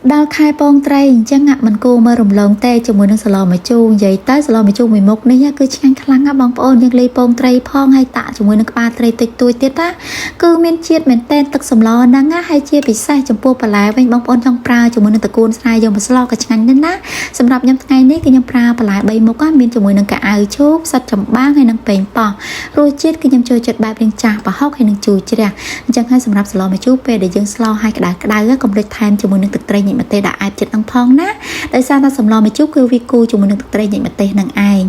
ដល់ខែពងត្រីអញ្ចឹងមិនគួរមើលរំលងទេជាមួយនឹងសម្លម្ជូរនិយាយទៅសម្លម្ជូរមួយមុខនេះគឺឆ្ងាញ់ខ្លាំងណាស់បងប្អូនយើងលាយពងត្រីផងហើយតាក់ជាមួយនឹងក្បាលត្រីតិចតួចទៀតណាគឺមានជាតិមែនទែនទឹកសម្លហ្នឹងណាហើយជាពិសេសចំពោះបន្លែវិញបងប្អូនចង់ប្រើជាមួយនឹងត្រកួនស្រែយកមកស្លក៏ឆ្ងាញ់ដែរណាសម្រាប់ខ្ញុំថ្ងៃនេះគឺខ្ញុំប្រើបន្លែ3មុខមានជាមួយនឹងកៅអៅឈូកផ្សិតចំបាងហើយនិងប៉េងប៉ោះរសជាតិគឺខ្ញុំចូលចិត្តបែបរាងចាស់ប្រហុកហើយនិងជូរជ្រះអញ្ចឹងហើយសម្រាប់សម្លម្ជូរពេលដែលយើងស្លហើយក្តៅក្តៅកុំភ្លេចថែមជាមួយនឹងទឹកត្រីញ៉ិចម្ទេសដាក់អែបចិត្តនឹងផងណាដោយសារតែសម្លម្ជូរគឺវាគូជាមួយនឹងទឹកត្រីញ៉ិចម្ទេសនឹងឯង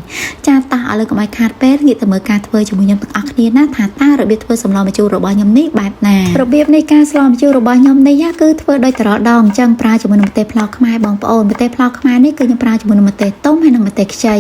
ចាតោះឥឡូវកុំឲ្យខាតពេលងាកទៅមើលការធ្វើជាមួយខ្ញុំទាំងអស់គ្នាណាថាតើរបៀបធ្វើសម្លម្ជូររបស់ខ្ញុំនេះបែបណារបៀបនៃការស្លម្ជូររបស់ខ្ញុំនេះគឺធ្វើដោយត្រដងអញ្ចឹងប្រើជាមួយនឹងម្ទេសប្លោកខ្មែរបងប្អូនម្ទេសប្លោកខ្មែរនេះគឺខ្ញុំប្រើជាមួយនឹងម្ទេសទុំហើយនិងម្ទេសខ្ចី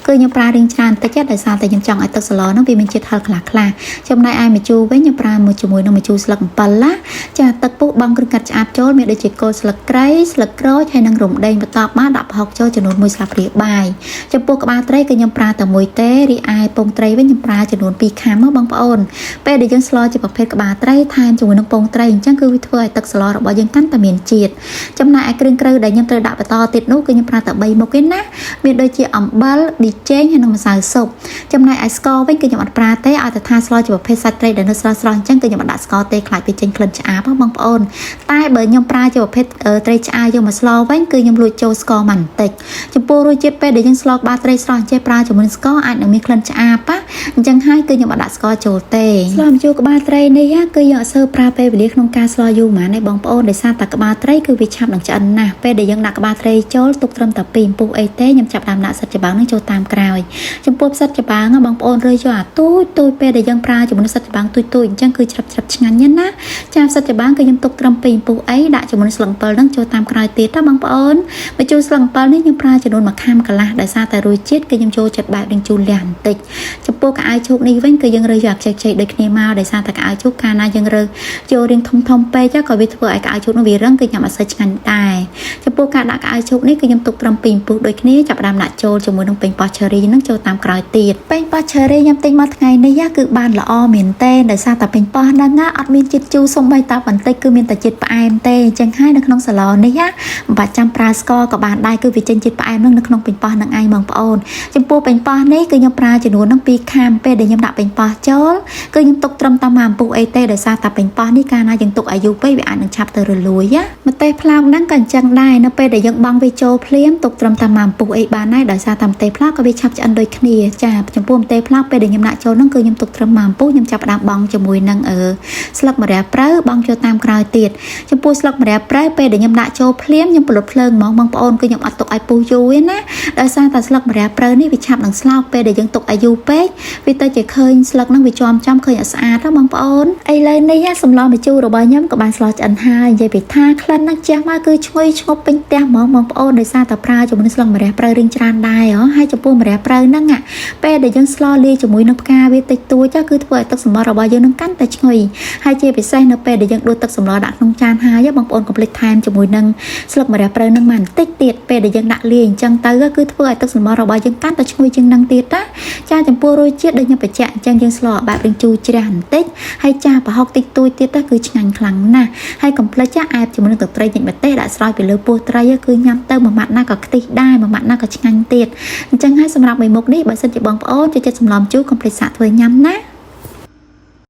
គឺខ្ញុំប្រើរៀងច្រើនតិចដោយសារតែខ្ញុំចង់ឲ្យទឹកសម្លហ្នឹងវាមានជាតិហឹរខ្លះខ្លះចំណែកឯម្ជូរវិញខ្ញុំប្រើមួយជាមួយនឹងម្ជូរស្លឹកអំពិលណាចាទឹកពុះបង់គ្រឿងកាត់ឆ្អាបចូលមានដូចជាគល់ស្លឹកគ្រៃស្លឹកក្រូចហើយនិងរំដេងបន្ទាប់មកដាក់ប្រហុកចូលចំនួន1ស្លាបព្រាបាយចំពោះក្បាលត្រីគឺខ្ញុំប្រើតែមួយទេរីឯពងត្រីវិញខ្ញុំប្រើចំនួន2ខាំបងប្អូនពេលដែលយើងស្លជាប្រភេទក្បាលត្រីថែមជាមួយនឹងពងត្រីអញ្ចឹងគឺវាធ្វើឲ្យទឹកស្លរបស់យើងកាន់តែមានជាតិចំណែកឯគ្រឿងក្រៅដែលខ្ញុំត្រូវដាក់បន្តទៀតនោះគឺខ្ញុំប្រើតែ3មុខទេណាមានដូចជាអំបិលប៊ីចេងហើយនិងម្សៅស៊ុបចំណែកឯស្ករវិញគឺខ្ញុំអត់ប្រើទេឲ្យតែថាស្លជាប្រភេទសាច់ត្រីដែលនៅស្រស់ស្រស់អញ្ចឹងគឺខ្ញុំអត់ដាក់ស្ករទេខ្លាចវាចេញក្លិនឆ្អាបបងប្អូនតែបើខ្ញុំប្រើជាប្រភេទត្រីឆ្អើយកមកស្លវិញគឺខ្ញុំលួចចូលស្ករមកបន្តិចចំពោះរសជាតិពេលដែលយើងស្លក្បាលត្រីស្រស់អញ្ចេះប្រើជាមួយនឹងស្ករអាចនឹងមានក្លិនឆ្អាបណាអញ្ចឹងហើយគឺខ្ញុំអត់ដាក់ស្ករចូលទេស្លម្ជូរក្បាលត្រីនេះគឺយើងអត់សូវប្រើពេលវេលាក្នុងការស្លយូរហ្មងទេបងប្អូនដោយសារតែក្បាលត្រីគឺវាឆាប់នឹងឆ្អិនណាស់ពេលដែលយើងដាក់ក្បាលត្រីចូលទុកត្រឹមតែ2អំពុះអីទេខ្ញុំចាប់ដើមដាក់សិតច្បាំងនឹងចូលតាមក្រោយចំពោះផ្សិតច្បាំងបងប្អូនរើសយកអាទូចទូចពេលដែលយើងប្រើជាមួយនឹងសិតច្បាំងទូចទូចអញ្ចឹងគឺច្រាប់ច្រាប់ឆ្ងាញ់ណាស់ចាផ្សិតច្បាំងគឺខ្ញុំទុកត្រឹម2អំពុះអីដាក់ជាមួយនឹងស្លឹកអំពិលនឹងចូលតាមក្រោយទៀតណាបងប្អូនបញ្ជូរស្លឹកអំពិលនេះខ្ញុំប្រើចំនួន1ខាំកន្លះដោយសារតែរសជាតិគឺខ្ញុំចូលចិត្តបែបនឹងជូរលះបន្តិចចំពោះកៅអៅឈូកនេះវិញគឺយើងរើសយកអាខ្ចីៗដូចគ្នាមកដោយសារតែកៅអៅឈូកកាលណាយើងរើសចូលរៀងធំធំពេកក៏វាធ្វើឲ្យកៅអៅឈូកនោះវារឹងគឺញ៉ាំអត់សូវឆ្ងាញ់ដែរចំពោះការដាក់កៅអៅឈូកនេះគឺខ្ញុំទុកត្រឹម2អំពុះដូចគ្នាចាប់ផ្ដើមដាក់ចូលជាមួយនឹងប៉េងប៉ោះឆឺរីនឹងចូលតាមក្រោយទៀតប៉េងប៉ោះឆឺរីខ្ញុំទិញមកថ្ងៃនេះគឺបានល្អមែនទែនដោយសារតែប៉េងប៉ោះហ្នឹងអត់មានជាតិជូរសូម្បីតែបន្តិចគឺមានតែជាតិផ្អែមទេអញ្ចឹងហើយនៅក្នុងសាឡនេះមិនបាច់ចាំប្រើស្ករក៏បានដែរគឺវាចេញជាតិផ្អែមនឹងនៅក្នុងប៉េងប៉ោះនឹងឯងបងប្អូនចំពោះប៉េងប៉ោះនេះគឺខ្ញុំប្រើចំនួននឹង2ខាំពេលដែលខ្ញុំដាក់ប៉េងប៉ោះចូលគឺខ្ញុំទុកត្រឹមតែមួយអំពុះអីទេដោយសារតែប៉េងប៉ោះនេះកាលណាយើងទុកអាយុពេកវាអាចនឹងឆាប់ទៅរលួយណាម្ទេសប្លោកហ្នឹងក៏អញ្ចឹងដែរនៅពេលដែលយើងបង់វាចូលភ្លាមទុកត្រឹមតែមួយអំពុះអីបានដែរដោយសារតែម្ទេសប្លោកក៏វាឆាប់ឆ្អិនដូចគ្នាចាចំពោះម្ទេសប្លោកពេលដែលខ្ញុំដាក់ចូលហ្នឹងគឺខ្ញុំទុកត្រឹមមួយអំពុះខ្ញុំចាប់ផ្ដើមបង់ជាមួយនឹងអឺស្លឹកម្រះព្រៅបង់ចូលតាមក្រោយទៀតចំពោះស្លឹកម្រះព្រៅពេលដែលខ្ញុំដាក់ចូលភ្លាមខ្ញុំពន្លត់ភ្លើងហ្មងបងប្អូនគឺខ្ញុំអត់ទុកឲ្យពុះយូរទេណាដោយសារតែស្លឹកម្រះព្រៅនេះវាឆាប់នឹងស្លោកពេលដែលយើងទុកឲ្យយូរពេកវាទៅជាឃើញស្លឹកហ្នឹងវាជាំចំឃើញអត់ស្អាតណាបងប្អូនឥឡូវនេះសម្លម្ជូររបស់ខ្ញុំក៏បានស្លឆ្អិនហើយនិយាយពីថាក្លិនហ្នឹងជះមកគឺឈ្ងុយឈ្ងប់ពេញផ្ទះហ្មងបងប្អូនដោយសារតែប្រើជាមួយនឹងស្លឹកម្រះព្រៅរៀងច្រើនដែរហ៎ហើយចំពោះម្រះព្រៅហ្នឹងពេលដែលយើងស្លលាយជាមួយនឹងផ្កាវាតិចតួចគឺធ្វើឲ្យទឹកសម្លរបស់យើងនឹងកាន់តែឈ្ងុយហើយជាពិសេសនៅពេលដែលយើងដួសទឹកសម្លដាក់ក្នុងចានហើយបងប្អូនកុំភ្លេចថែមជាមួយនឹងស្លឹកម្រះព្រៅនឹងមកបន្តិចទៀតពេលដែលយើងដាក់លាយអញ្ចឹងទៅគឺធ្វើឲ្យទឹកសម្លរបស់យើងកាន់តែឈ្ងុយជាងនឹងទៀតណាចាចំពោះរសជាតិដូចខ្ញុំបញ្ជាក់អញ្ចឹងយើងស្លបែបរៀងជូរជ្រះបន្តិចហើយចាប្រហុកតិចតួចទៀតទៅគឺឆ្ងាញ់ខ្លាំងណាស់ហើយកុំភ្លេចចាអែបជាមួយនឹងទឹកត្រីញ៉ិចម្ទេសដាក់ស្រោចពីលើពោះត្រីគឺញ៉ាំទៅមួយម៉ាត់ណាក៏ខ្ទិះដែរមួយម៉ាត់ណាក៏ឆ្ងាញ់ទៀតអញ្ចឹងហើយសម្រាប់មួយមុខនេះបើសិនជាបងប្អូនចូលចិត្តសម្លម្ជូរកុំភ្លេចសាកធ្វើញ៉ាំណា។